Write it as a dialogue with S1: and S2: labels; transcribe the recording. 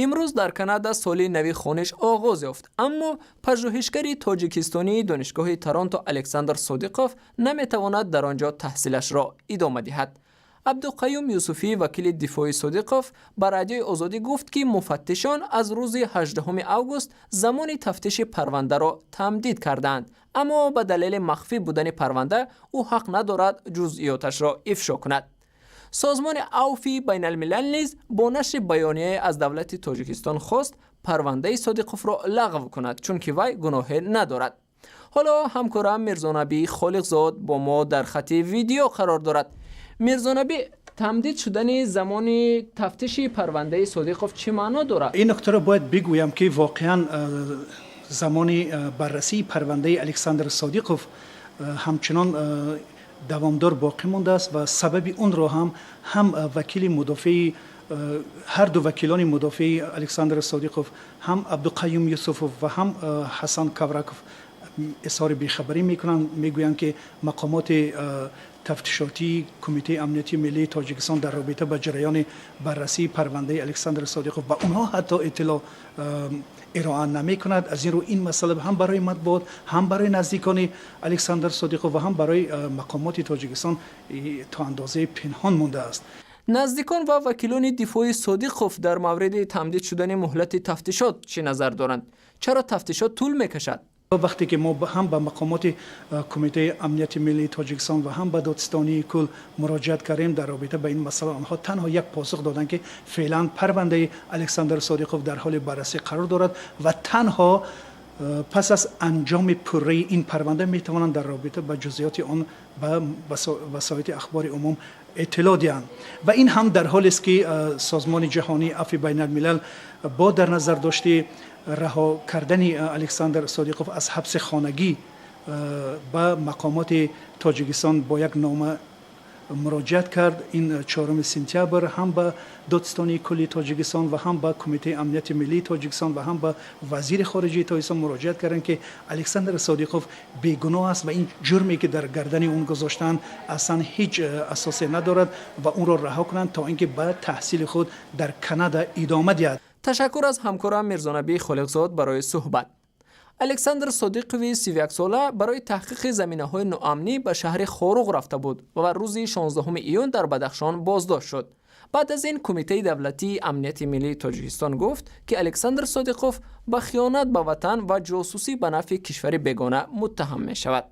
S1: Имрӯз дар Канада соли нави хониш оғоз ёфт, аммо пажӯҳишгари тоҷикистонии Донишгоҳи Торонто Александр Содиқов наметавонад дар он ҷо таҳсилашро идома диҳад. Абдуқаюм Юсуфӣ, вакили дифои Содиқов, ба Радиои Озодӣ гуфт, ки муфаттишон аз рӯзи 18 август замони тафтиши парвандаро тамдид кардаанд, аммо ба далели махфӣ будани парванда ӯ ҳақ надорад ҷузъиёташро ифшо кунад. Созмони Афви Байналмилал низ бо нашри баёнияе аз давлати Тоҷикистон хост, парвандаи Содиқовро лағв кунад, чунки вай гуноҳе надорад. Ҳоло ҳамкорам Мирзонабӣ Холиқзод бо мо дар хати видео қарор дорад. Мирзонабӣ, тамдид шудани замони тафтиши парвандаи Содиқов чӣ маъно дорад?
S2: Ин нуктаро бояд бигӯям, ки воқеан замони баррасии парвандаи Александр Содиқов ҳамчунон давомдор боқӣ мондааст ва сабаби онро ҳам вакили мудофеи, ҳарду вакилони мудофеи Александр Содиқов, ҳам Абдуқаюм Юсуфов ва ҳам Ҳасан Кавраков, изҳори бехабарӣ мекунанд. Мегӯянд, ки мақомоти тафтишотии Кумитаи амнияти миллии Тоҷикистон дар робита ба ҷараёни баррасии парвандаи Александр Содиқов ба онҳо ҳатто иттилоъ ироа намекунад. Аз ин рӯ ин масъала ҳам барои матбуот, ҳам барои наздикони Александр Содиқов ва ҳам барои мақомоти Тоҷикистон то андозаи пинҳон мондааст.
S1: Наздикон ва вакилони дифои Содиқов дар мавриди тамдид шудани муҳлати тафтишот чӣ назар доранд? Чаро тафтишот тӯл мекашад?
S2: Вақте ки мо ҳам ба мақомоти Кумитаи амнияти миллии Тоҷикистон ва ҳам ба Додситонии кул муроҷиат кардем дар робита ба ин масъала, онҳо танҳо як посух доданд, ки феълан парвандаи Александр Содиқов дар ҳоли баррасӣ қарор дорад ва танҳо пас аз анҷоми пурраи ин парванда метавонанд дар робита ба ҷузъиёти он ба васоити ахбори умум иттилоъ диҳанд. Ва ин ҳам дар ҳолест, ки Созмони ҷаҳонии афви байналмилал бо дар назар дошти раҳо кардани Александр Содиқов аз ҳабси хонагӣ ба мақомоти Тоҷикистон бо як нома муроҷиат кард. Ин 4 сентябр ҳам ба Додситонии кулли Тоҷикистон ва ҳам ба Кумитаи амнияти миллии Тоҷикистон ва ҳам ба вазири хориҷии Тоҷикистон муроҷиат карданд, ки Александр Содиқов бегуноҳ аст ва ин ҷурме, ки дар гардани он гузоштаанд, аслан ҳеҷ асосе надорад ва онро раҳо кунанд, то ин ки ба таҳсили худ дар Канада идома диҳад.
S1: Ташаккур аз ҳамкорам Мирзонабӣ Холиқзод барои суҳбат. Александр Содиқови 31-сола барои таҳқиқи заминаҳои ноамнӣ ба шаҳри Хоруғ рафта буд ва рӯзи 16 июн дар Бадахшон боздошт шуд. Баъд аз ин Кумитаи давлатии амнияти миллии Тоҷикистон гуфт, ки Александр Содиқов ба хиёнат ба ватан ва ҷосусӣ ба нафъи кишвари бегона муттаҳам мешавад.